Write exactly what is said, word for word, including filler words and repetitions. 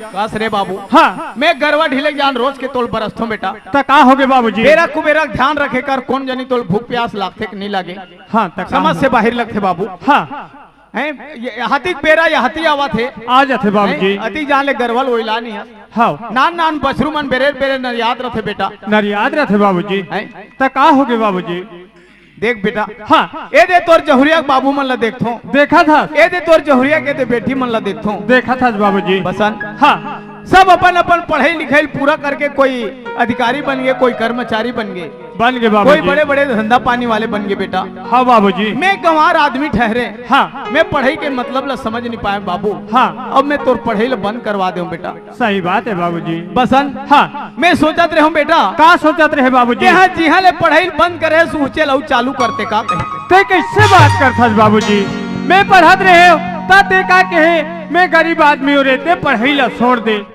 कस रे बाबू। हाँ। मैं गरवा ढीले जान रोज के तोल बरसथों बेटा। त का होगे बाबूजी? बेरा कुबेरा ध्यान रखे कर, कोन जनी तोल भूख प्यास लागथे कि नहीं लागे। हाँ, त का समझ हो- से बाहिर लगथे बाबू। हाँ। हैं? ये हाथी के बेरा, ये हाथी आवत हे। आ जाथे बाबूजी। हैं? अति जान ले गरवा ल ओइला नहीं हे। हाँ। नान नान बछरू मन बेरे बेरे नरियात रथे बेटा। नरियात रथे बाबूजी। हैं? त का होगे बाबूजी? देख बेटा। हाँ। ए दे तोर जहुरिया के बाबू मन ला देखथों। देखत हस। ए दे तोर जहुरिया के दे बेटी मन ला देखथों। देखत हस बाबूजी। बसंत। हाँ। सब अपन अपन पढ़ाई लिखाई पूरा करके कोई अधिकारी बन गे, कोई कर्मचारी बन गे, बन गे बाबूजी। कोई बड़े बड़े धंधा पानी वाले बन गे बेटा। हाँ बाबूजी। मैं गंवार आदमी ठहरे। हाँ। मैं पढ़ाई के मतलब ला समझ नहीं पाए बाबू। हाँ। अब मैं तोर पढ़ाई ला बंद करवा देहूं बेटा। सही बात हे बाबूजी। बसंत। हाँ। मैं सोचत रहेंव बेटा। का सोचत रहे बाबूजी? तेहा जिहां ले पढ़ाई बंद करे हस उहें ले अउ चालू करते का कहे। ते कइसे बात करथस बाबूजी? मैं पढ़त रहेंव त ते का कहे, मैं गरीब आदमी हंव रे, ते पढ़ाई ला छोड़ दे।